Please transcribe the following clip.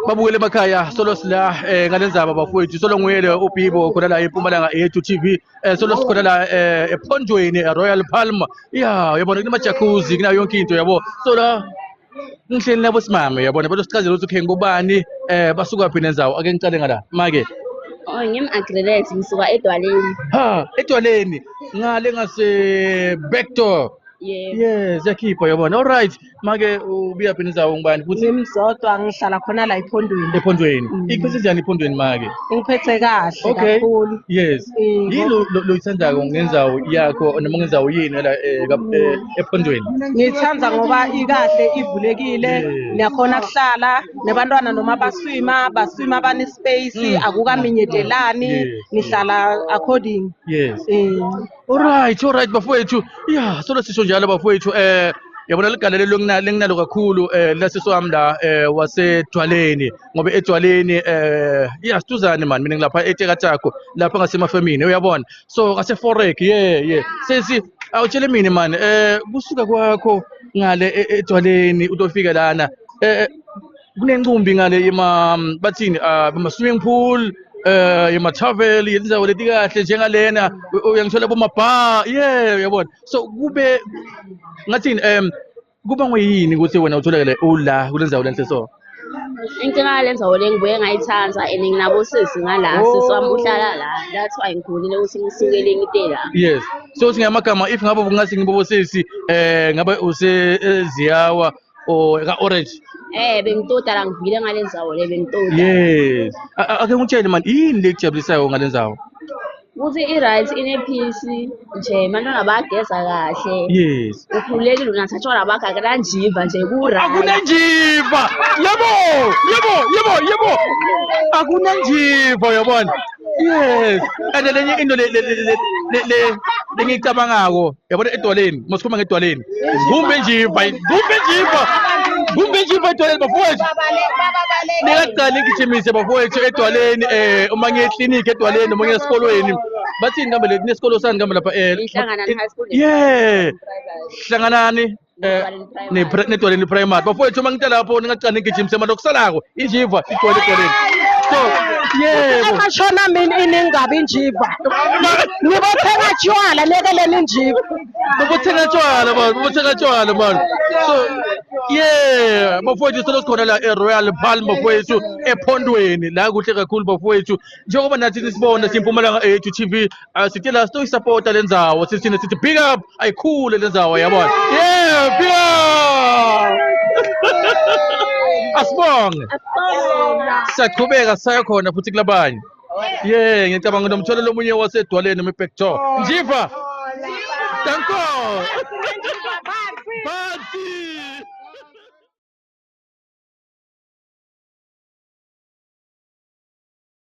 Babukele emakhaya solo sila eh ngalendzaba bafowethu solo nguyele uBibo khona la eMpumalanga yethu TV eh solo sikhona la eh ephondweni eRoyal Palm yeah uyabona kunama jacuzzi kunayo yonke into yabo so la ngihleli nabo simame yabona balosichazela ukuthi okay ngubani eh basuka phi nendzawo ake ngicale ngala make. Oh, ngim-agrelet ngisuka edwaleni. Ha, edwaleni ngale ngase backdoor. Yebo. Yes, yakhipha yabona. All right. Make ubuya phi nendzawo ngubani futhi? Ngimzodwa ngihlala khona la ephondweni. Ephondweni. Mm. Ikuphethe njani ephondweni make? Ngiphethe kahle kakhulu. Yes. Eh, Yini loyithandayo ngendzawo yakho noma ngendzawo yini la ephondweni? Ngithanda ngoba ikahle ivulekile, niyakhona kuhlala nebantwana noma baswima, baswima bane space, akukaminyetelani, nihlala according. Eh. All right bafowethu. Yeah, solo sisho njalo bafowethu yabona ligalelo lenginalo kakhulu lasisi wami la wasedwaleni ngoba edwaleni yeah siduzane man mina ngilapha eTekatako lapha ngasemafemini uyabona so ngase Forek yeah sesi awutshele mina man kusuka kwakho ngale edwaleni utofika lana kunencumbi ngale ima bathini ama swimming pool ima travel indzawo leti kahle njengalena uyangithola boma bar yeah uyabona so kube ngathini kuba nguyini ukuthi wena utholakale ula kulendzawo lenhle so? Inkinga yale ndzawo le ngibuye ngayithanda and nginabosisi ngala, sisi wami uhlala la. That's why ngikhulile ukuthi ngisukele ngite la. Yes. So singamagama if ngabe kungathi ngibobosisi ngabe use eziyawa or ka Orange. Bengitota la ngivile ngale ndzawo le bengitota. Yes. Ake ngitshele man yini lekujabulisayo ngale ndzawo? Ukuthi i-right ine-peace nje abantwana bayageza kahle. Ukhululekile unathatha tshwala bakho akunanjiva nje ku-right. Akunanjiva. Yebo, yebo, yebo, yebo. Akunanjiva yabona. Yes. And lenye into le le le le le lengiyicabangako yabona edwaleni, masikhuluma ngedwaleni. Kumbe njiva, kumbe njiva. Kumbe njiva edwaleni bafowethu. Ningaqali ngigijimise bafowethu edwaleni uma ngiye eklinikhi edwaleni noma ngiye esikolweni. Bathini kambe le kunesikolo sani kambe lapha Inhlanganani High School. Yeah. Hlanganani nedwaleni primary. Bafowethu uma ngita lapho ningaqali ngigijimise manje okusalako injiva igcwele edwaleni. So yebo. Amashona mina iningabi injiva. Nibothenga tshwala nekeleni injiva. Bobothenga tshwala man, bobothenga tshwala man. So yeah, bafowethu solo sikhona la eRoyal Palm bafowethu ephondweni la kuhle kakhulu bafowethu. Njengoba nathi nisibona siMpumalanga ethu TV sithe la sitoyisupporta le ndzawo sithina sithi big up ayikhule le ndzawo yabona. Yeah, big up. Asibonge. Siyaqhubeka saya khona futhi kulabanye. Yeah, ngicabanga nomtholo lomunye wasedwaleni noma eBackdoor. Njiva. Danko. Phansi.